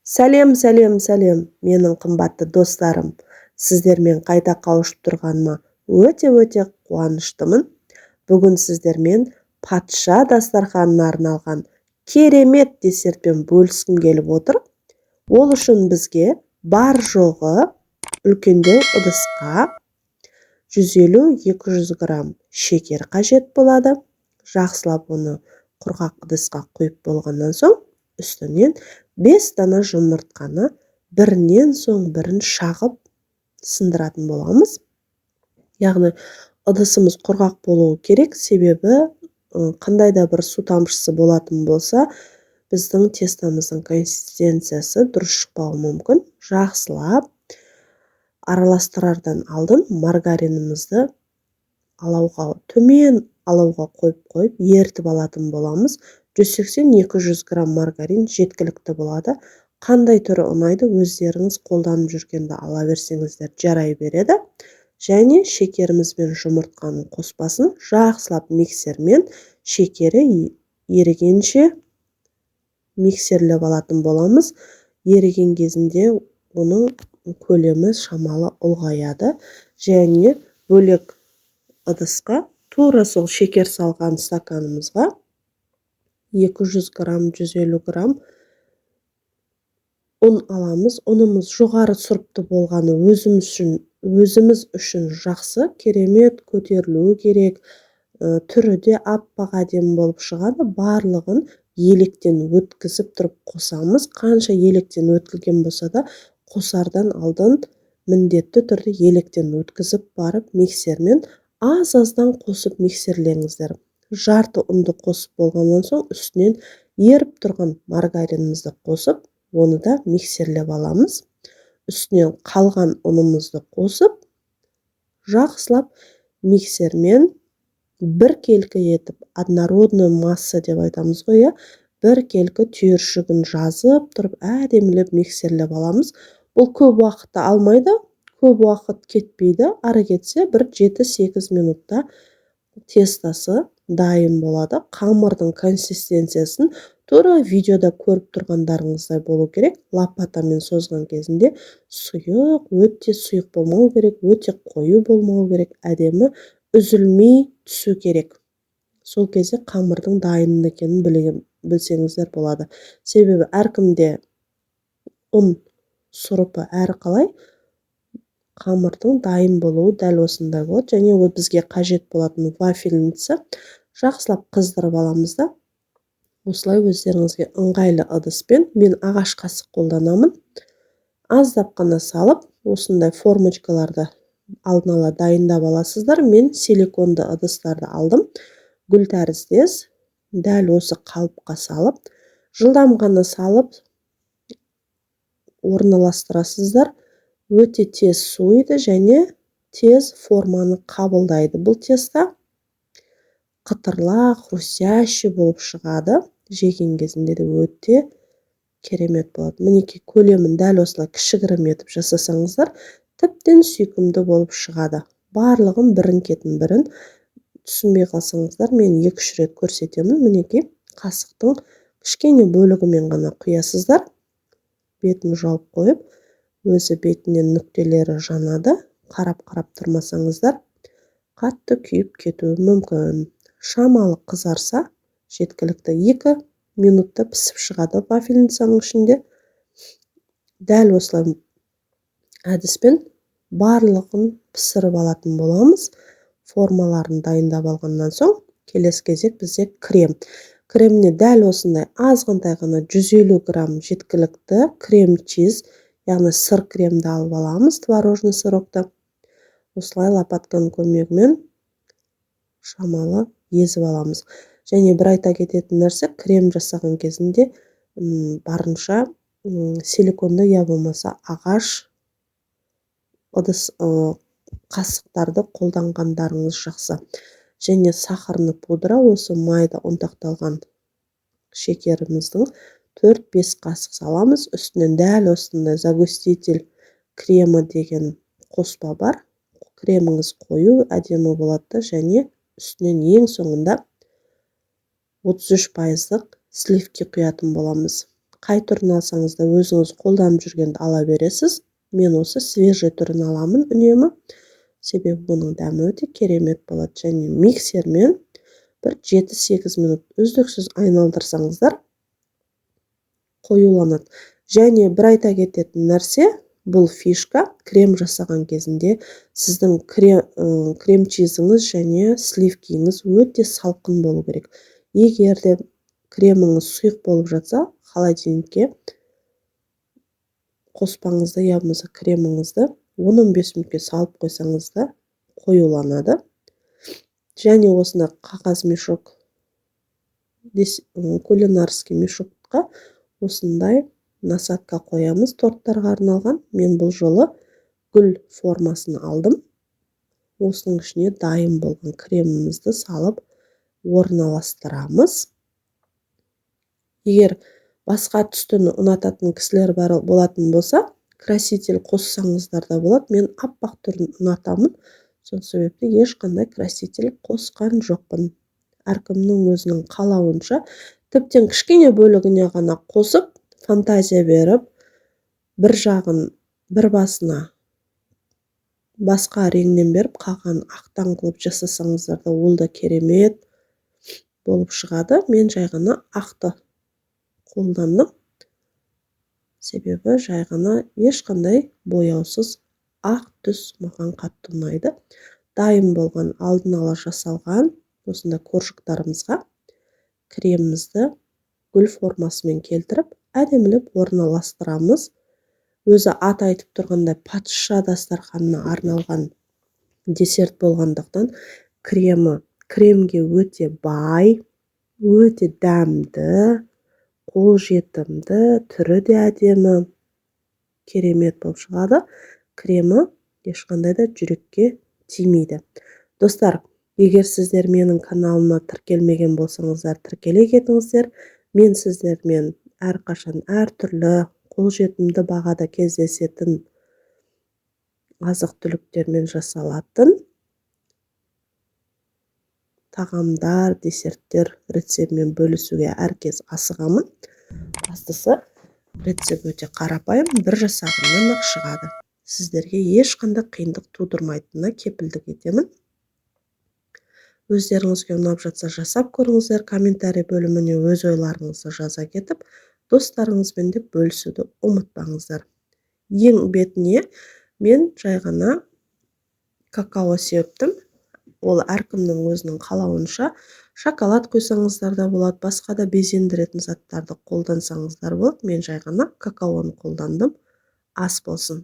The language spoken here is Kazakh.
Сәлем, сәлем, сәлем, менің қымбатты достарым! Сіздермен қайта қауышып тұрғаныма өте-өте қуаныштымын. Бүгін сіздермен патша дастарханына арналған керемет десертпен бөліскім келіп отыр. Ол үшін бізге бар жоғы үлкендеу ыдысқа 150-200 грамм шекер қажет болады. Жақсылап оны құрғақ ыдысқа құйып болғаннан соң, үстінен 5 дана жұмыртқаны бірінен соң бірін шағып сындыратын боламыз. Яғни ыдысымыз құрғақ болуы керек, себебі қандай да бір су тамшысы болатын болса, біздің тестомыздың консистенциясы дұрыс шықпауы мүмкін. Жақсылап араластырардан алдын маргаринімізді алауға, төмен алауға қойып-қойып ерітіп алатын боламыз. 180-200 грамм маргарин жеткілікті болады. Қандай түрі ұнайды, өздеріңіз қолданып жүргенді ала берсеңіздер жарай береді. Және шекеріміз бен жұмыртқаның қоспасын жақсылап миксермен шекері ерігенше миксерлеп алатын боламыз. Еріген кезінде оның көлемі шамалы ұлғаяды. Және бөлек ыдысқа тура сол шекер салған стаканымызға 200 грамм, 150 грамм ұн аламыз. Ұнымыз жоғары сұрыпты болғаны өзіміз үшін жақсы, керемет көтерілуі керек. Түрі де аппақ, әдемі болып шығады. Барлығын електен өткізіп тұрып қосамыз. Қанша електен өткізген болса да, қосардан алдын міндетті түрде електен өткізіп барып, миксермен аз-аздан қосып миксерлеңіздер. Жарты ұнды қосып болғаннан соң, үстінен еріп тұрған маргаринімізді қосып, оны да миксерлеп аламыз. Үстінен қалған ұнымызды қосып, жақсылап миксермен біркелкі етіп, однородный масса деп айтамыз ғой, иә, біркелкі түйіршігін жазып тұрып, әдемілеп миксерлеп аламыз. Бұл көп уақытты алмайды, көп уақыт кетпейді. Ары кетсе бір 7-8 минутта тестосы дайын болады. Қамырдың консистенциясын тура видеода көріп тұрғандарыңыздай болу керек. Лопатамен созған кезінде сұйық, өте сұйық болмау керек, өте қою болмау керек, әдемі үзілмей түсу керек. Сол кезде қамырдың дайын екенін білсеңіздер болады. Себебі әркімде ұн сұрыпы әрқалай, қамырдың дайын болуы дәл осындай болады. Және ол бізге қажет болатын вафельница жақсылап қыздырып аламыз да, осылай өздеріңізге ыңғайлы ыдыспен, мен ағаш қасық қолданамын, аздап қана салып, осындай формочкаларды алдын ала дайындап аласыздар. Мен силиконды ыдыстарды алдым, гүл тәріздес. Дәл осы қалыпқа салып, жылдам ғана салып орналастырасыздар. Өте тез суиды және тез форманы қабылдайды. Бұл тесто қытырлақ, хрустящий болып шығады, жеген кезінде де өте керемет болады. Мінекей, көлемін дәл осылай кішігірім етіп жасасаңыздар, тіптен сүйкімді болып шығады. Барлығын бірін кетін бірін түсінбей қалсаңыздар, мен 2-3 рет көрсетемін. Мінекей, қасықтың кішкене бөлігімен ғана құясыздар. Бетін жауып қойып, өзі бетінен нүктелері жанады. Қарап-қарап тұрмасаңыздар, қатты күйіп кетуі мүмкін. Шамалы қызарса жеткілікті, 2 минутта пісіп шығады вафельницаның ішінде. Дәл осылай әдіспен барлығын пісіріп алатын боламыз. Формаларын дайындап алғаннан соң, келесі кезек бізде крем. Креміне дәл осындай азғантай ғана, 150 грамм жеткілікті, крем чиз, яғни сыр кремді алып аламыз, творожный сырокты. Осылай лопатканың көмегімен шамалы езіп аламыз. Және бір айта кететін нәрсе: крем жасаған кезінде барынша силиконды я болмаса ағаш ыдыс, қасықтарды қолданғандарыңыз жақсы. Және сахарный пудра, осы майда ұнтақталған шекеріміздің 4-5 қасық саламыз. Үстінен дәл осындай загуститель крема деген қоспа бар. Креміңіз қою, әдемі болады. Және үстінен ең соңында 33 пайыздық сливки құятын боламыз. Қай түрін алсаңыз да, өзіңіз қолданып жүргенді ала бересіз. Мен осы свежий түрін аламын үнемі, себебі оның дәмі өте керемет болады. Және миксермен бір 7-8 минут үздіксіз айналдырсаңыздар, қоюланады. Және бір айта кететін нәрсе, бұл фишка: крем жасаған кезінде сіздің крем чизіңіз және сливкиіңіз өте салқын болу керек. Егер де креміңіз сұйық болып жатса, холодильникке қоспаңыз да, я болмаса креміңізді 10-15 минутке салып қойсаңыз да, қоюланады. Және осындай қағаз мешок, кулинарский мешокқа осындай насадка қоямыз, торттарға арналған. Мен бұл жолы гүл формасын алдым. Осының ішіне дайын болған кремімізді салып орналастырамыз. Егер басқа түстіні ұнататын кісілер бар болатын болса, краситель қоссаңыздар да болады. Мен аппақ түрін ұнатамын, сол себепті ешқандай краситель қосқан жоқпын. Әркімнің өзінің қалауынша, тіптен кішкене бөлігіне ғана қосып, фантазия беріп, бір жағын, бір басына басқа реңнен беріп, қалғанын ақтан қылып жасасаңыздар да, ол да керемет болып шығады. Мен жай ғана ақты қолдандым, себебі жай ғана ешқандай бояусыз ақ түс маған қатты ұнайды. Дайын болған, алдын ала жасалған осындай коржиктарымызға кремімізді гүл формасымен келтіріп, әдемілеп орналастырамыз. Өзі аты айтып тұрғандай, патша дастарханына арналған десерт болғандықтан, кремі кремге өте бай, өте дәмді, қолжетімді, түрі де әдемі, керемет болып шығады. Кремі ешқандай да жүрекке тимейді. Достар, егер сіздер менің каналыма тіркелмеген болсаңыздар, тіркеле кетіңіздер. Мен сіздермен әрқашан әртүрлі қолжетімді бағада кездесетін азық түліктермен жасалатын тағамдар, десерттер рецептімен бөлісуге әркез асығамын. Бастысы, рецепт өте қарапайым, бір жасағаннан ақ шығады. Сіздерге ешқандай қиындық тудырмайтынына кепілдік етемін. Өздеріңізге ұнап жатса, жасап көріңіздер. Комментарий бөліміне өз ойларыңызды жаза кетіп, достарыңызбен де бөлісуді ұмытпаңыздар. Ең бетіне мен жай ғана какао септім. Ол әркімнің өзінің қалауынша, шоколад құйсаңыздар да болады, басқа да безендіретін заттарды қолдансаңыздар болады. Мен жай ғана какаоны қолдандым. Ас болсын!